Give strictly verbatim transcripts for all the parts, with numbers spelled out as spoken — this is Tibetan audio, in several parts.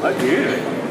ད་དེ་རེད།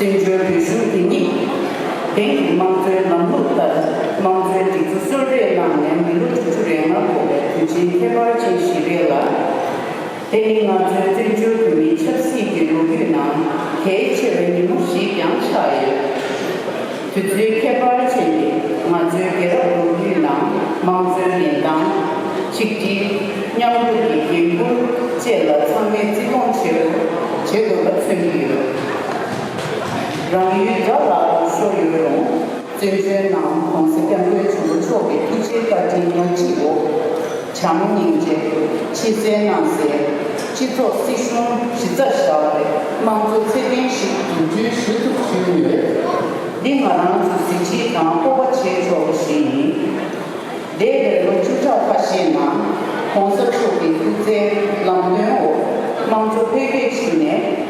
བཙན་བྱོལ་བོད་གཞུང་འདི་ཉིད་དེང་གི་དམངས་གཙོའི་ལམ་ལུགས་ལྟར་དམངས་གཙོའི་སྒྲིག་འཛུགས་གསོལ་རས་གནང་ནས་མི་ལོ་དྲུག་ཅུ་རེ་ལྔ་འཁོར་བའི་དུས་ཆེན་ཁྱད་པར་ཅན་ཞིག་རེད་ལ། དེ་ནི་ང་ཚོའི་བཙན་བྱོལ་བོད་མིའི་ཆབ་སྲིད་ཀྱི་ལོ་རྒྱུས་ནང་གལ་ཆེ་བའི་ཉིན་མོ་ཞིག་ཀྱང་ཆགས་ཡོད། དུས་ཚོད་ཁྱད་པར་ཅན་འདི་ང་ཚོའི་རྒྱལ་རབས་ལོ་རྒྱུས་ནང་དམངས་གཙོའི་ལེན་སྟངས། ཆིག་སྒྲིལ། མཉམ་རུབ་ཀྱི་འགན་འཁུར་བཅས་ལ་ཚང་མས་བརྩི་མཐོང་ཆེ་རུ་བྱེད་དགོས་པ་མཚོན་གྱི་ཡོད། རང་ཡུལ་དགྲ་ལག་ཏུ་ཤོར་ཡོད་རུང་། བཙན་བྱོལ་ནང་༸གོང་ས་༸སྐྱབས་མགོན་ཆེན་པོ་མཆོག་གི་ཐུགས་རྗེའི་བཀའ་དྲིན་སྣ་གཅིག་འོག་བྱམས་སྙིང་རྗེ། ཕྱི་གསལ་ནང་གསལ། སྤྱི་ཚོགས་སྲིད་གཞུང་གཞི་རྩར་བཞག་པའི་དམངས་གཙོ་ཚད་ལྡན་ཞིག་འཛུགས་སྐྲུན་ཞུ་ཐུབ་བྱུང་ཡོད། འདི་ང་རང་ཚོའི་གཟི་བརྗིད་དང་སྤོབས་པ་བྱེད་ཆོག་པ་ཞིག་ཡིན། འདས་པའི་ལོ་བཅུ་ཕྲག་ཁ་ཤས་ནང་༸གོང་ས་མཆོག་གི་སྐུ་ཚེའི་ལམ་སྟོན་འོག་དམངས་གཙོ་འཕེལ་རྒྱས་ཕྱིན་ནས།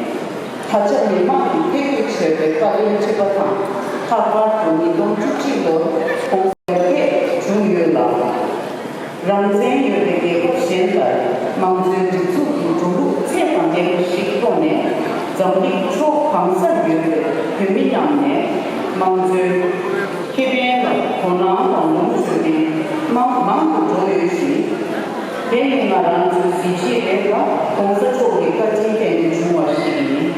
ད་ཆ་མི་དམངས་ཀྱིས་ཐེ་བཀོད་བྱས་པའི་བཀའ་བློན་ཁྲི་པ་དང་། ལྷག་པར་དུ་ཉིས་སྟོང་བཅུ་གཅིག་ལོར་༸གོང་ས་ཡར་རྒྱས་བྱུང་ཡོད་ལ། རང་བཙན་ཡོད་པའི་རྒྱལ་ཁབ་གཞན་ལྟར་དམངས་གཙོའི་སྒྲིག་འཛུགས་ཀྱི་འགྲོ་ལུགས་ཚད་དང་ལྡན་པ་ཞིག་བཏོན་ནས། འཛམ་གླིང་ཕྱོགས་གང་སར་ཡོད་པའི་བོད་མི་རྣམས་ནས་དམངས་གཙོའི་ཁེ་ཕན་ལ་དོ་སྣང་དང་ལོངས་སྤྱོད་མཁན་མང་མང་དུ་འགྲོ་ཡོད་ཅིང་། དེ་ནི་ང་རང་ཚོའི་གཟི་བརྗིད་རེད་ལ། ༸གོང་ས་མཆོག་གི་བཀའ་དྲིན་བརྟེན་ནས་བྱུང་བ་ཞིག་ཡིན།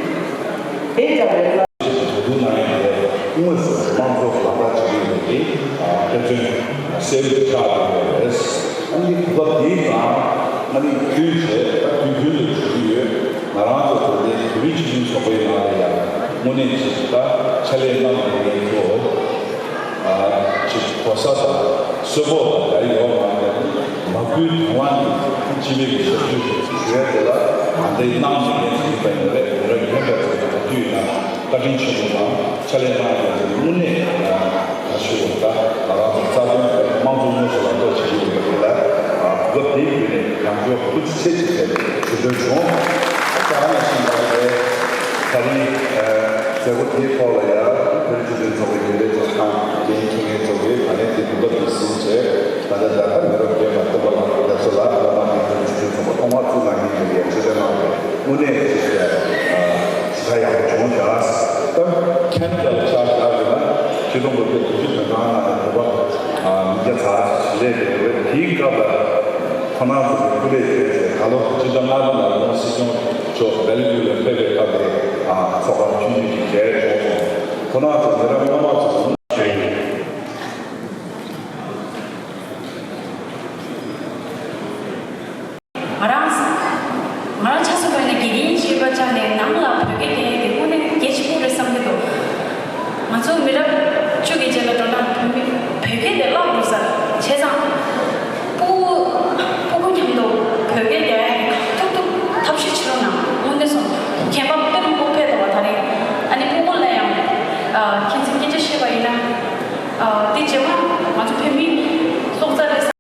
དེ་ལྟ་བུའི་བཀའ། དོ་དམ་གནང་ཡག་དེ་དངོས་སུ་དམངས་གཙོ་ལག་བསྟར་བྱེད་ཀྱི་ཡོད་པའི་དཔེ་མཚོན་གསལ་པོ་ཆགས་ཡོད་པ་རེད། ཨ་ནི་གོ་སྐབས་འདིའི་ནང་ང་ནི་རྒྱུན་བྱས་ད་དུས་རྒྱུན་དུ་ཞུ་གི་ཡོད། ང་རང་ཚོ་ད་ལྟའི་བོད་རིགས་སྤྱི་མཐུན་ཚོགས་པའི་ནང་ལ་ཡང་དངོས་གནས་ཅིག་ད་ཕྱག་ལས་གནང་བའི་ཐོག་ཅིག་གོ་ས་དང་གསོལ་ཕོགས་དང་ད་ཡོད་མ་རེད། མ་བསྐུལ་དང་བླངས་ཀྱིས་སྤྱི་པའི་གི་ཞབས་ཞུ་ཞུ་ཡ་དེ་ལ་ང་འདྲའི་གནང་མི་ཉན་ཟེར་གྱི་པ་ཡིན་པ་རེད། དེ་འདྲ་ཡིན་པའི་ཐོག་ད་དུས་ཡིན་ན་བཀའ་དྲིན་ཆེན་པོ་དང་ཕྱག་ལས་གནང་ཡོད་དེ་དངོས་གནས་ད་ཞུ་བ་ད་ང་རང་ཚོ་རྩ་དོན། འདིའི་ཐོག་ལ་ཡང་བོད་སྤྱི་མཐུན་ཚོགས་པའི་རྒྱུན་ལས་ཚོགས་ཁང་འགན་འཁྱེར་མཁན་ཚོ་གིས་ད་ལན་དེ་གོ་སྐབས་འདི་ཟིན་བྱས། ད་ལྟ་ད་ལྟ་མི་རབས་རྒན་པ་སྟོན་པ་ལགས་རྒྱ་མཚོ་ལགས་སློབ་མ་གི་བོད་སྤྱི་མཐུན་ཚོགས་པ་ཐོག་མར་བཙུགས་གནང་མཁན་དེ་ལ་ཡང་ཆོས་དད་གནང་བའི་དངོས་གནས་ཅིག་ཞེ་དྲག་ཡག་པོ་བྱུང་བཞག་ད་ཁེ་ན་ཌ་ལ་ཆ་བཞག་པ་ཡིན་ན་ཆིག་སྟོང་དགུ་བརྒྱ་དགུ་བཅུ་དོན་གྲངས་ལྔ་ནས་བོད་པ་མི་བརྒྱ་ཙམ་ཞིག་སླེབས་ཡོད་རེད། དེའི་སྐབས་ལ་ཁོ་རང་ཚོ་གི་སྐུ་ལས་བསྐྱོན་བྱས་ད་ལོ་སྤྱི་ཟླ་ལྔ་པའི་ནང་ལ་སྲིད་སྐྱོང་མཆོག་སྦེལ་ཇམ་ལ་ཕེབས་པའི་སྐབས་དེ་ཚོགས་པ་ཆུང་ཆུང་ཞིག་བྱས་བྱུང་སོང་། ཁོ་རང་ཚོ་མི་རབས་སྔོན་མ་ཚོ་ང་རང་ང་རང་ཆ་སོ་བ་ནས་དགེ་རྒན་ཞེས་པ་ཆགས་ནས་ནང་ལ་བོད་སྐད་རྒྱག་ཡས་དེ་དངོས་གནས་གལ་ཆེན་པོ་རེད་བསམ་གྱི་འདུག་ང་ཚོ་མི་རབས་བཅུ་གི་རྗེས་ལ་འགྲོ་ན་བོད་མི་བོད་སྐད་དེ་བརླག་འགྲོ་ས་བྱས་ཙང་། སྤུ་གུ་སྤུ་གུ་མཉམ་དུ་བོད་སྐད་རྒྱག་ཡ་ཐུབ་ཐུབ་ཐབས་ཤེས་བྱེད་རོགས་གནང་། དངོས་གནས་སོང་། མཁས་པ་དཔེ་མང་པོ་ཕེབས་འདུག་བ། ད་རེས་ཨ་ནི་སྤུ་གུ་ལ་ཡང་ཨ་ཁྱེད་ཚོས་སྐད་ཆ་བཤད་པ་ཡིན་ན་ཨ་དེ་རྗེས་མ་ང་ཚོ་བོད་མི་སྲོག་རྩ་རེད།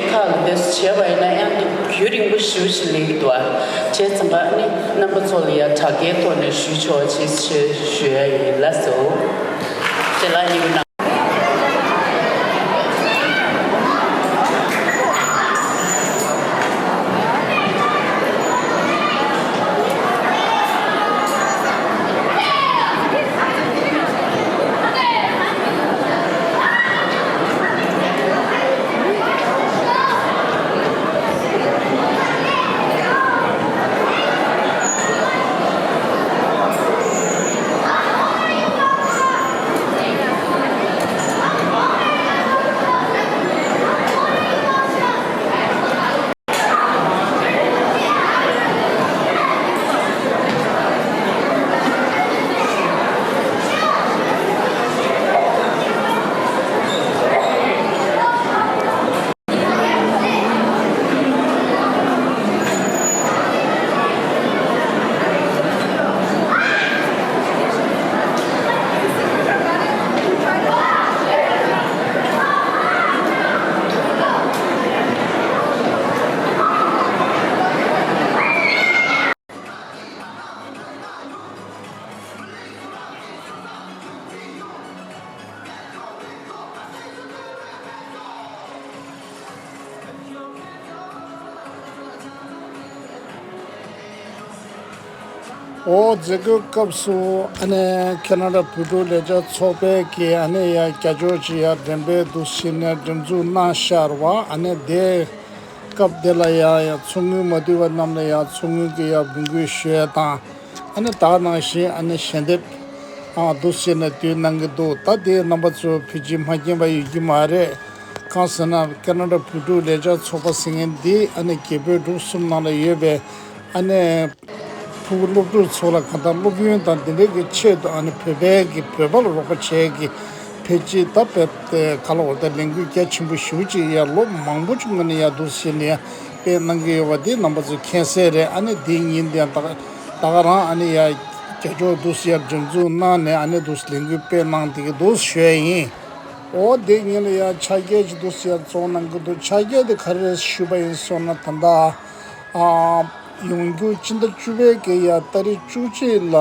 ཁག་ལ་དེ་བྱས་པ་ཡིན་ན་ཡང་དུ་རྒྱུན་རིང་པོ་ཞེ་པོ་ཞིག་ལེན་གྱི་འདུག་ཨ། བྱས་ཙང་ཨ་ནི་རྣམ་པ་ཚོ་ལ་ཡང་དྲ་རྒྱའི་ཐོག་ནས་ཞུ་ཆོག་ཅེས་ཞུ་ཡ་ཡིན། ལགས་སོ། ཞལ་ལག་མཉེས་པོ་གནང་། འོ། མཛད་སྒོའི་སྐབས་སུ་ཨ་ནི་ཁེ་ན་ཌ་བོད་ཕྲུག་ལས་བྱེད་ཚོགས་པའི་གི་ཨ་ནི་ཡ་བརྒྱ་ཅོར་ཅིག་ཡ་འགྲེམས་སྤེལ་འདུག་སེ་ནས་འགྲེམས་འཛུགས་གནང་ཤར་བ། ཨ་ནི་དེ་སྐབས་དེ་ལ་ཡ་ཡ་ཚོགས་དངུལ་མ་བསྡུས་པ་རྣམས་ལ་ཡ་ཚོགས་དངུལ་གྱི་ཡ་འབོད་སྐུལ་ཞུ་ཡ་དང་། ཨ་ནི་ད་ནང་བཞིན་ཨ་ནི་ཞལ་འདེབས་ཨ་འདུག་སེ་ནས་བསྡུས་གནང་གི་འདུག་ད་དེ་རྣམ་པ་ཚོ་ཕལ་ཆེར་མ་མཁྱེན་པ་ཡོད་ཀྱི་མ་རེད། གང་ཟེར་ན་ཁེ་ན་ཌ་བོད་ཕྲུག་ལས་བྱེད་ཚོགས་པ་ཟེར་མཁན་འདི་ཨ་ནི་རྒྱལ་པོའི་འབྲུག་གསུམ་ནང་ལ་ཡོད་པའི་ཨ་ནི་ ཕྲུ་གུ་སློབ་ཕྲུག་ཚོ་ལ་གང་ལྟར་སློབ་ཡོན་དང་དེ་འདྲའི་གི་ཆེད་དུ། ཨ་ནི་བོད་པའི་གི་བོད་པ་ལ་རོགས་པ་བྱས་གི་ཕལ་ཆེར་ད་བོད་དེ་ག་ལ་འོ་ད་ལས་འགུལ་རྒྱ་ཆེན་པོ་ཞེ་པོ་ཅིག་ཡ་ལོ་མང་པོ་ཅིག་སྔོན་ནས་ཡ་འདུག་སེ་བྱས་ནས་ཡ་སྤེལ་གནང་གི་ཡོད་པ་འདི་རྣམ་པ་ཚོས་མཁྱེན་གསལ་རེད། ཨ་ནི་འདི་ཉིན་འདི་ཡང་ད་ག་ད་ག་རང་ཨ་ནི་ཡ་རྒྱ་ཕྱོགས་འདུག་སེ་ཡ་འགྲེམས་འཛུགས་གནང་ནས་ཨ་ནི་འདུག་སེ་ལས་འགུལ་སྤེལ་གནང་བསྡད་ཀྱི་འདུག་ཞུ་ཡ་ཡིན། འོ་དེ་ཉིན་ལ་ཡ་ཕྱག་འཁྱེར་ཅིག་འདུག་སེ་ཡ་བཙོང་གནང་གི་འདུག་ཕྱག་འཁྱེར་དེ་ག་རེ་རེད་ཞུས་པ་ཡིན་སོང་ན། ད་ལྟ་ཨ་ཡོང་རྒྱུ་སྤྱི་ཟླ་བཅུ་པའི་གི་ཡ་ཏ་རིག་བཅུ་གཅིག་ལ་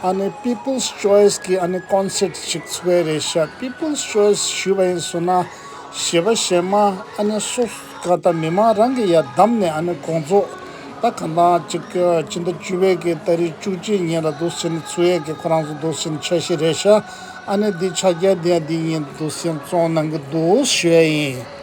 ཨ་ནི་People's Choice གི་ཨ་ནི་ཀོན་སར་ཊི་ཅིག་ཚུགས་ཡ་རེད་ཤག People's Choice ཞུས་པ་ཡིན་སོང་ན་གཞས་པ་གཞས་མ་ཨ་ནི་སོ་སོ་ག་ད་མི་མང་རང་གི་ཡ་བདམས་ནས་ཨ་ནི་དགོང་ཚོགས་ད་ག་ད་ཅིག་སྤྱི་ཟླ་བཅུ་པའི་གི་ཏ་རིག་བཅུ་གཅིག་ཉིན་ལ་འདུག་སེ་ནི་ཚུགས་ཡ་གི་ཁོ་རང་ཚོ་འདུག་སེ་ནི་འཆར་གཞི་རེད་ཤག་ཨ་ནི་འདི་ཕྱག་འཁྱེར་འདི་ཡང་འདི་ཉིན་འདུག་སེ་བཙོང་གནང་གི་འདུག་ཞུ་ཡ་ཡིན།